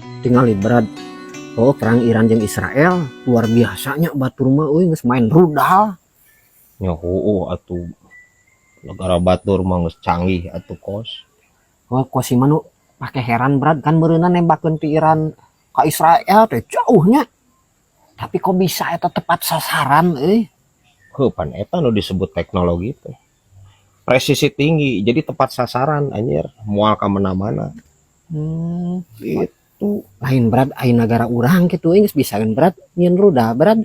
Tinggal berat. Oh, perang Iran jeung Israel luar biasanya, batur mah euy geus main rudal. Nya heueuh atuh, negara batur mah geus canggih atuh, Kos. Oh, kos mah nu pake heran, Brad, kan meureunna nembakeun ti Iran ka Israel teh jauhnya. Tapi kok bisa eta tepat sasaran euy? Heuh, pan eta nu disebut teknologi teh. Presisi tinggi, jadi tepat sasaran anjir, moal ka mana-mana. Gitu. Lain, Brad, ayeuna negara urang kitu euy geus bisaeun, Brad, nyieun rudal, Brad.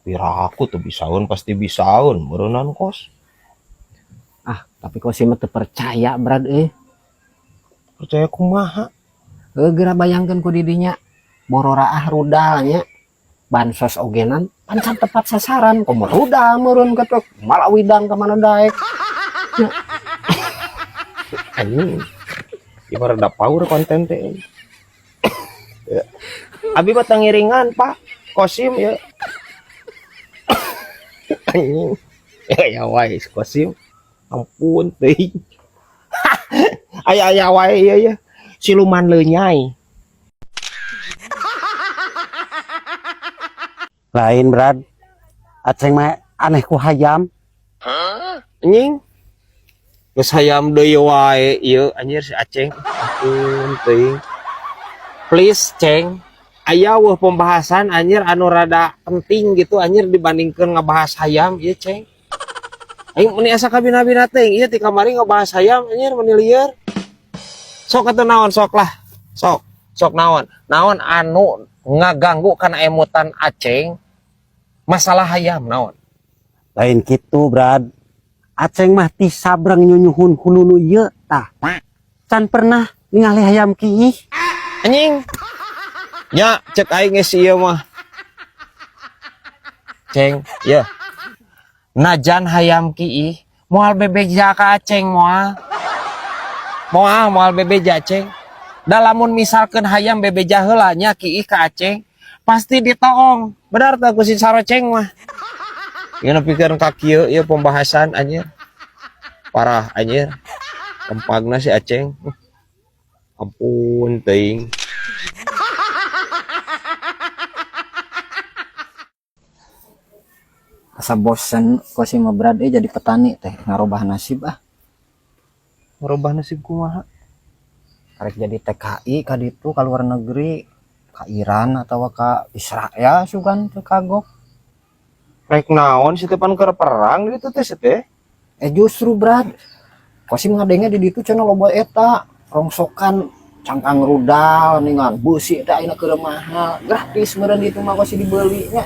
Piraku tuh bisaeun, pasti bisaeun meureunan, Kos. Ah, tapi kok sih mah teu percaya, Brad euy. Percaya kumaha? Heuh, geura bayangkeun ku didinya bororaah rudalnya bansos ogenan pan can tepat sasaran, komo rudal meureun ketok malah widang ka mana daek. Anjing. Ieu mah rada power konten teh. Ya. Abi mah tangiringan, Pak. Kosim ya. Anjing. Ya ya wae Kosim. Ampun teuing. Aya aya wae ieu ya. Siluman leunyai. Lain, Brad. Aceng mah aneh ku hayam. Anjing. Geus hayam deui wae ieu anjir si Aceng. Ampun teuing. Please, Ceng. Aya weuh pembahasan anjir anu rada penting gitu anjir dibandingkeun ngebahas hayam ieu, Ceng. Aing meni asa kabina-bina teuing ieu ti kamari ngebahas hayam anjir, meni lieur. Sok atuh naon, sok lah. Sok, sok naon. Naon anu ngaganggu kana emutan Aceng masalah hayam, naon? Lain gitu, Brad. Aceng mah ti sabrang nyunyuhun hululu ieu tah. Can pernah ningali hayam kiih. Anjing. Nya cek aing geus ieu mah. Ceng, ya. Najan hayam kiih moal bebeja ka Aceng moal. Moal moal bebeja, Ceng. Da lamun misalkeun hayam bebeja heula nya kiih ka Aceng, pasti ditoong. Benar teu ku si saroceng mah? Ieu nepikeun ka kieu ieu pembahasan anjir. Parah anjir. Tempagna si Aceng. Ampun teuing. Asa bosen kok sih mah, Brad, jadi petani teh ngarobah nasib ah. Ngarobah nasib kumaha? Karek jadi TKI ka ditu ka luar negeri, ka Iran atau ka Israel sugan teu kagok. Rek naon sih teh, pan keur perang gitu teh sih teh? Eh, justru, Brad, kosim ngadenge di ditu cenah loba eta rongsokan cangkang rudal ningan beusi teh ayeuna keur mahal, gratis meureun ditu mah kosi dibeli nya.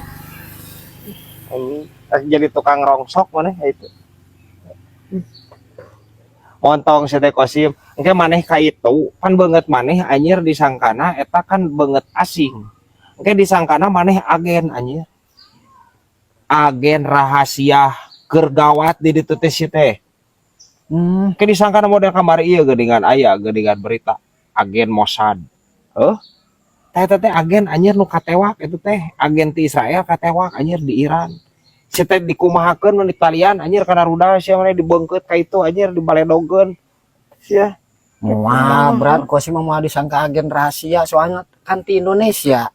Anjing, jadi tukang rongsok maneh itu. Montong sih teh, Kosim. Engke maneh ka itu, pan beungeut maneh anjir disangkana eta kan beungeut asing. Engke disangkana maneh agen anjir. Agen rahasia keur gawat di ditu teh si teh. Engke disangkana model kamari ieu geuningan aya geuningan berita agen Mossad. Heuh? Teh eta teh agen anjir nu katewak itu teh, agen ti Israel katewak anjir di Iran. Si teh dikumahakeun mun ditalian anjir kana rudal sia maneh dibeungkeut ka itu anjir dibaledogeun. Sia. Moal, Brad, kosim mah moal disangka agen rahasia soalnya kan di Indonesia.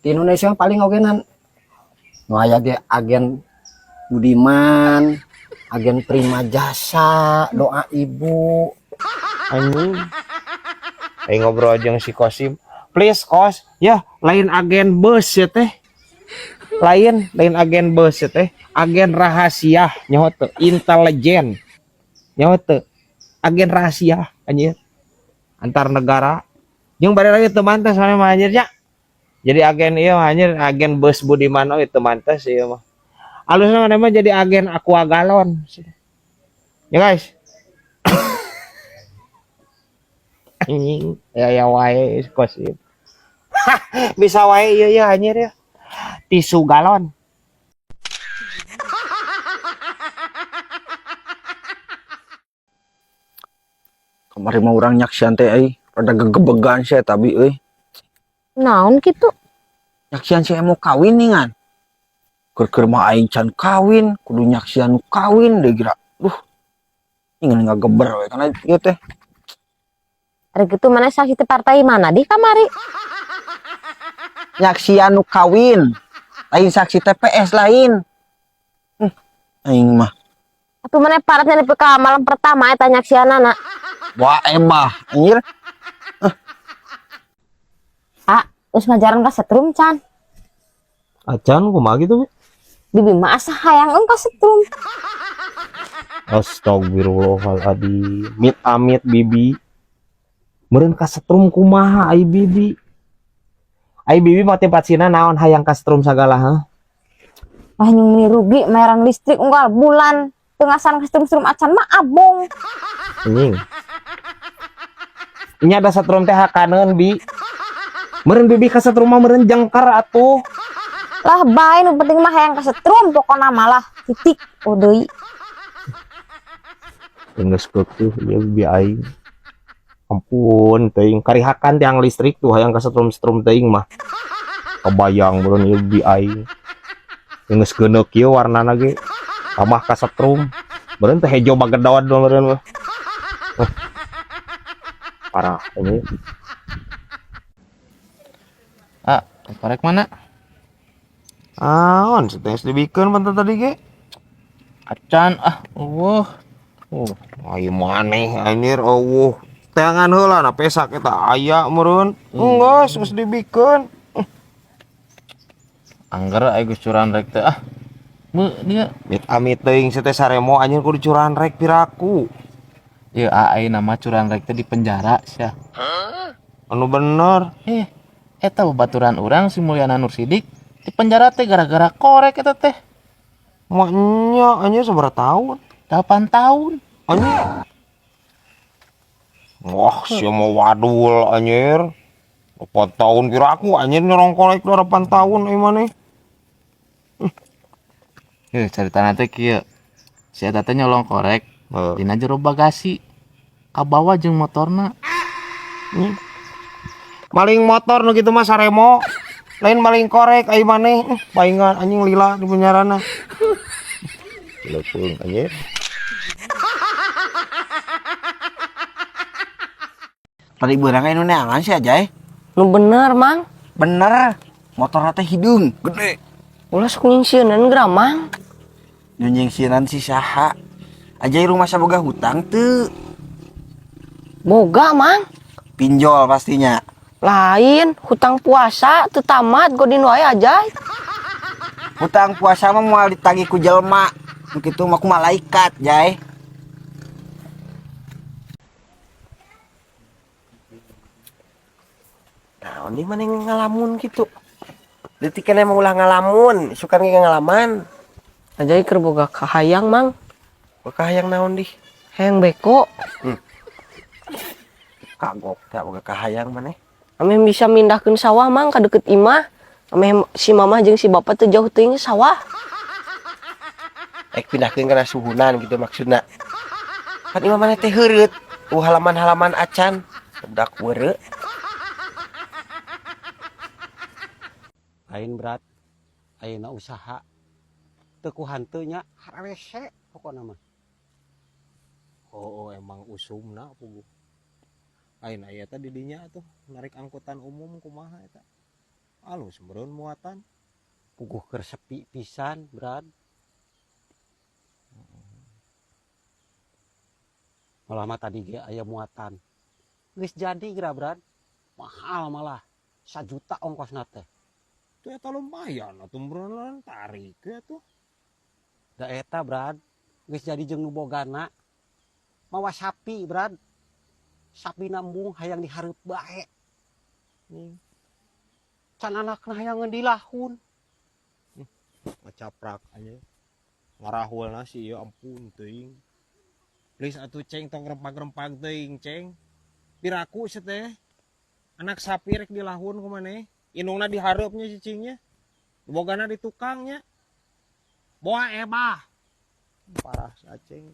Di Indonesia paling ogenan nu aya ge agen Budiman, agen Prima Jasa, doa ibu. Anjing. Aing ngobrol jeung si Kosim. Please, Kos, ya lain agen bus ya teh. Lain, lain agen bus ya teh, agen rahasia nyaho teu, intelijen. Nyaho teu? Agen rahasia anjir. Antar negara. Jeung bari lagi teu mantes maneh mah anjir nya. Jadi agen ieu mah anjir, agen bus Budiman oge teu mantes ieu mah. Alusna maneh mah jadi agen Aqua galon. Ya guys. Anjing, ya ya wae Kosim. Bisa wae ieu ya anjir ya. Tisu galon. Kamari mah urang nyaksian teh euy, rada gegebegan sia tabi euy. Naon kitu? Nyaksian si Emo kawin ningan. Keur-keur mah aing can kawin, kudu nyaksian nu kawin deui geura. Duh. Ingin ngageber we kana ieu teh. Ari kitu maneh saksi ti partai mana di kamari? Nyaksian nu kawin. Lain saksi TPS lain. Aing mah. Atuh maneh paratnya nepi ka malam pertama eta nyaksianana. Wah emah anjir. Ah, geus ngajaran ka setrum can. Acan kumaha gitu, Bi? Bibi mah asa hayang ka setrum. Astagfirullahaladzim. Mit amit bibi. Meureun ka setrum kumaha ai bibi? Ai bibi motivasina naon hayang ka setrum sagala, ha? Wah nyung meuni rugi mayaran listrik unggal bulan. Teu ngasan ka setrum-setrum acan mah abong. Anjing. Nya da setrum teh hakaneun, Bi. Meureun bibi ka setrum mah meureun jengker atuh. Lah bae nu penting mah hayang ka setrum pokona mah lah titik oh deui. Geus keukeut ieu bibi aing. Ampun teuing karihakan tiang listrik tuh hayang ka setrum-setrum teuing mah. Kebayang meureun ieu bibi aing. Geus geuneuk ieu warnana ge. Tambah ka setrum. Meureun teh hejo bagedod meureun mah. Parah ini. Ah, korek mana? Aon, setes dibikeun pantat tadi ge. Acan ah, eueuh. Oh, ai maneh anjir eueuh. Teangan heula na pesak eta aya meureun. Enggeus geus dibikeun. Angger ai geus curan rek teh ah. Beu dia. Mit amit teuing si teh saremo anjir kudu curan rek piraku. Ieu ai nama curan rek teh di penjara sia. Anu bener. Eta babaturan urang si Mulyana Nur Sidik di penjara teh gara-gara korek eta teh. Maknya anjir sabaraha tahun? 8 tahun. Anjir. Wah, sia mah wadul anjir. 8 tahun piraku anjir nyorong korek 8 tahun euy maneh. Caritana teh kieu. Si eta teh nyolong korek dina jero bagasi. Kabawa jeung motorna. Maling motor nu kitu mah saremo. Lain maling korek ai maneh. Paingan anjing lila di penjarana. Leupeung anjir. Tadi beurang anu neangan sih aja. Nu bener, Mang. Bener. Motorna teh hideung, gede. Ulah sok nyingsieunan geura, Mang. Nu nyingsieunan si saha? Ajay rumah saboga hutang teu? Boga, Mang. Pinjol pastinya. Lain, hutang puasa teu tamat godin wae Ajay. Hutang puasa mah moal ditagih ku jelema. Nu kitu mah ku malaikat, Jay. Naon di mana ngalamun gitu? Detik kan emang ulah ngalamun, sukan ge ngalaman. Ajay keur boga kahayang, Mang. Boga kahayang naon di? Hayang beko. Kagok teh boga kahayang maneh. Ameh bisa mindahkeun sawah, Mang, ka deket imah. Ameh si mamah jeung si bapak teu jauh teuing sawah. Ek pindahkeun kana suhunan gitu maksudna. Kan imah maneh teh heureut, halaman-halaman acan, budak weureu. Lain berat, ayeuna usaha teu ku hanteu nya hararese pokona mah. Oh, emang usumna puguh. Lain aya teh di dinya atuh narik angkutan umum kumaha eta. Alus meureun muatan. Puguh keur sepi pisan, Brad. Malah mah tadi ge aya muatan. Geus jadi geura, Brad. Mahal malah. 1 juta ongkosna teh. Tuh eta lumayan atuh meureun tarik ya tuh. Da eta, Brad, geus jadi jeung nu bogana. Mawa sapi, Brad. Sapi nambung hayang dihareup bae. Can anakna hayang dilahun. Ngacaprak aja. Ngarahulna sih ya ampun teuing. Please atuh ceng tong rempag-rempag teuing ceng. Piraku sia teh. Anak sapi rek dilahun kumaneh. Indungna dihareupnya cicingnya. Bogana di tukangnya. Boa ebah. Parah si Aceng.